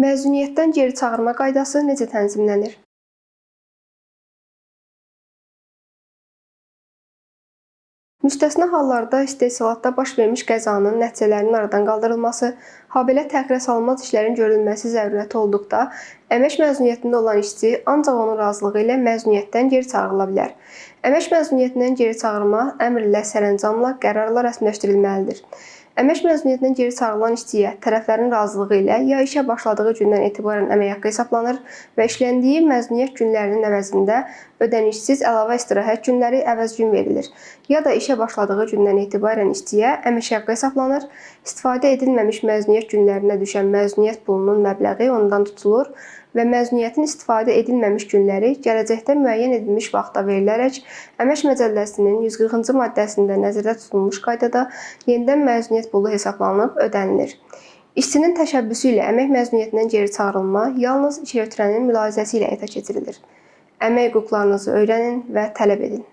Məzuniyyətdən geri çağırma qaydası necə tənzimlənir? Müstəsna hallarda istehsalatda baş vermiş qəzanın nəticələrinin aradan qaldırılması, habelə təxirə salınmaz işlərin görülməsi zərurəti olduqda, əmək məzuniyyətində olan işçi ancaq onun razılığı ilə məzuniyyətdən geri çağırıla bilər. Əmək məzuniyyətindən geri çağırma əmr ilə, sərəncamla, qərarla rəsmiləşdirilməlidir. Əmək məzuniyyətindən geri çağırılan işçiyə tərəflərin razılığı ilə ya işə başladığı gündən etibarən əmək haqqı hesablanır və işləndiyi məzuniyyət günlərinin əvəzində ödənişsiz əlavə istirahət günləri əvəz gün verilir, ya da işə başladığı gündən etibarən işçiyə əmək haqqı hesablanır, istifadə edilməmiş məzuniyyət günlərinə düşən məzuniyyət pulunun məbləği ondan tutulur və məzuniyyətin istifadə edilməmiş günləri gələcəkdə müəyyən edilmiş vaxtda verilərək Əmək Məcəlləsinin 140-cı maddəsində nəzərdə tutulmuş qaydada yenidən məzuniyyət pulu hesablanıb ödənilir. İşçinin təşəbbüsü ilə əmək məzuniyyətindən geri çağırılma yalnız işəgötürənin mülahizəsi ilə həyata keçirilir. Əmək hüquqlarınızı öyrənin və tələb edin.